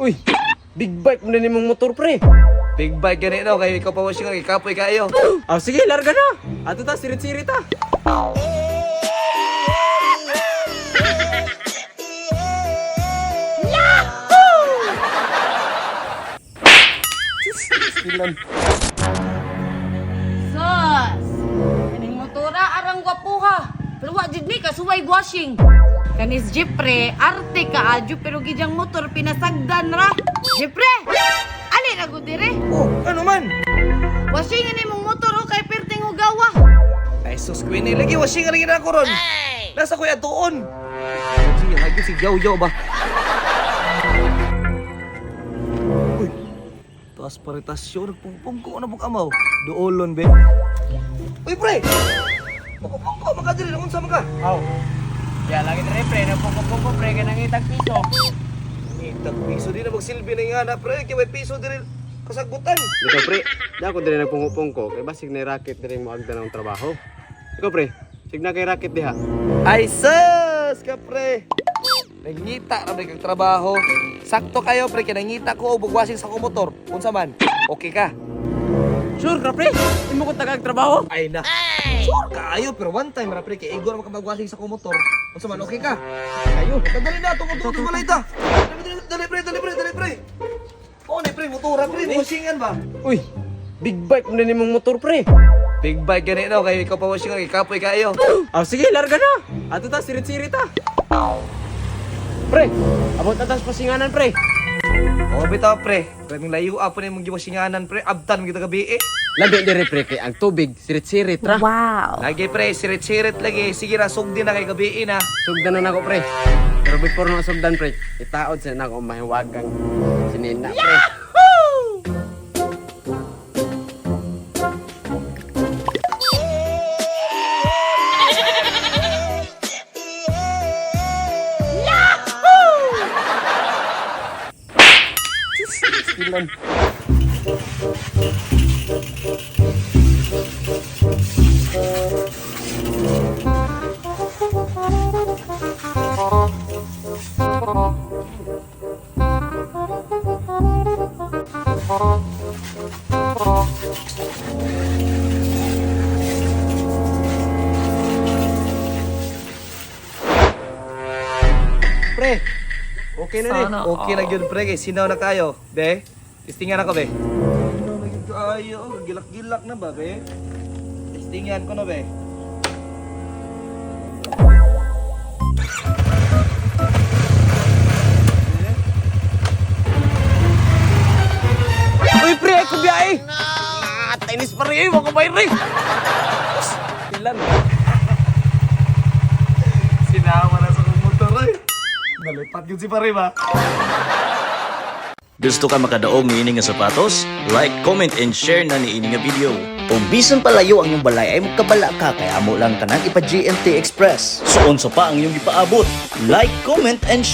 Uy, big bike mo na nimong motor, pre. Big bike gani no kay ikaw pa washing kay kapoy kayo. Ah, sige, larga na. Ato ta, sirit-sirit ta. Sus! Kaning motora arang gwapuha. Pero wa jud ni kasuway washing. Kanis Jepre, arte ka adyo pero gidyang motor pinasagdan ra. Jepre! Ali ra gud dire. Oh, ano man? Washing ini mong motor o kay perting hugawa. Ay sus, Queen, eh, lagi washing lagi na ako ron. Nasa kuya tuon. Sige, lagi si Yaw Yaw ba? Uy, taas paritasyon, nagpungpong ko na buk amaw. Duolon, be. Uy, pre! Pungpong ko, makadili, unsa man ka? Aw. Ya, lagi dire, pre. Nagpungko-pungko, pre. Kaya nangitag piso. Itag piso din na magsilbi na nga na, pre. Kaya may piso din kasagutan. Ikaw, pre. Di ako dire nagpungko-pungko. Kay basig na racket dire mo agda ng trabaho. Ikaw, pre. Sig na kay racket diha. Ay, sus ka, pre! Nangita na kag trabaho. Sakto kayo, pre, kay nangita ko og bugwasing sa akong motor. Unsa man? Okay ka? Sure ka, pre. Imo ko tagag trabaho. Ay na. Sure kaayo, pero one time ra pre kay igor man ka magwasing sa akong motor. Unsa man, okay ka? Kayo. Dali na tungod tungod balay ta. Dali, dali, pre, dali, pre, dali, pre. Oh, ni pre, motora pre, wasingan ba? Uy, big bike mo na nimong motor, pre. Big bike gani no kay ikaw pa washing kay kapoy kayo. Ah, sige, larga na. Ato ta, sirit-sirit ta. Pre, abot na tas pasinganan, pre. Oh, bitaw pre. Grabing layo pa ni mong giwasinganan pre. Abtan kita gabi eh. Labi dire, pre, kay ang tubig, sirit-sirit ra. Wow. Lagi pre, sirit-sirit lagi. Sige ra, sugdi na kay gabi na. Sugdan na nako, pre. Pero before na sugdan, pre, itaod sa nako mahiwagang sinina, pre. Pre, Okay na ni. okay na gyud pre kay sinaw na kayo. Be, tistingan ako be. Sinaw na gyud kayo, gilak-gilak na ba be? Tistingan ko na be. Uy, pre, ako biyahe. Ah, tennis pa rin, wako ba rin? Ilan? Sinawa na sa kong motor ay. Nalipat gyud si pare ba? Gusto ka makadaog niini nga sapatos? Like, comment and share na niini nga video. O bisan palayo ang iyong balay ay magkabala ka kay amo lang tanan ipa GMT Express. Suon sa pa ang iyong gipaabot. Like, comment and share.